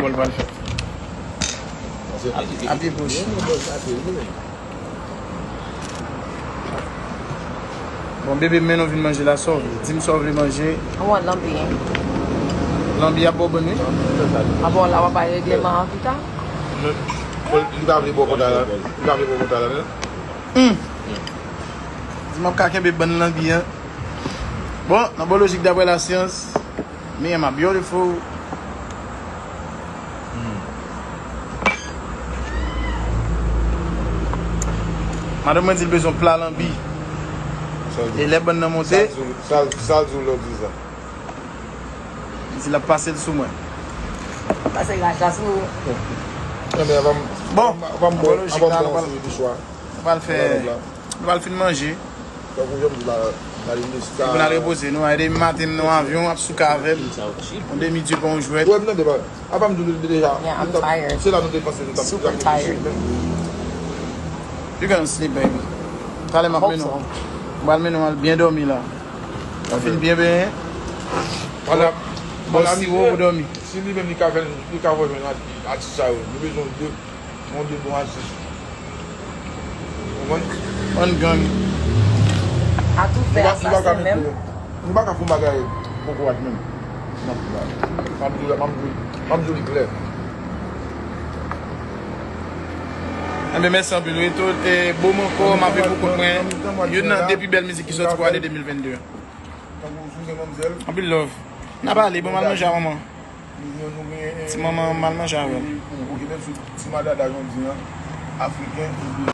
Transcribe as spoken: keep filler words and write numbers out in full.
L pral fè. Apye pous. Bon, bebe, men nou vin manje la, sa w vle? Di m sa w vle manje. Mwen lanbi. Lanbi ap ba w bann, wi. A bon, la w ap bay regleman an pita? Li pa vle ba w kontra la. Li pa vle ba w kontra la, non? Hmm. Di m ap ka kenbe bann lanbi an. Bon, nan bon lojik, daprè lasyans, me am a beautiful. Hmm. Madanm mwen di l bezwen pla lanbi. E lè bann nan monte, sa l di w lè w di sa? Li di l ap pase l sou mwen. Pase raj la sou ou. Bon, avan m bon, avan m bon, avan m bon, nou pral fè, nou pral fin manje. Tankou jan m di la, la li mista. Pou n al repoze nou, a demen maten m nan avyon, ap souke avè m. On demi dieu pa yon jwèt. Wè, m tande pa. Apa m di w deja. Yeah, I'm tired. Se la nou te panse nou t ap. Super tired. You gonna sleep, baby. Talè m ap mennen w. M pral mennen w al byen dòmi la. Ou fin byen benyen. Bon, bon siwo pou dòmi. Si li menm li ka fè, li ka fè jwenn atis sa yo. Nou bezwen de, yon de bon atis. Konprann? Bann gang. Atou fè asasen menm. Nou pa ka fè yon bagay kokorat menm. M ap di w, m ap di w, m ap di w li klè. Enben, mèsi anpil, wi. Tout, e, Bom ankò, m ap viv pou kont mwen. Youn nan de pi bèl mizik ki sòti pou ane de mil vennde. Anpil love. N ap ale, bon, m al manje a manman. Ti manman m al manje avè l. Ou gen menm sou ti madada jodi an, afriken, epi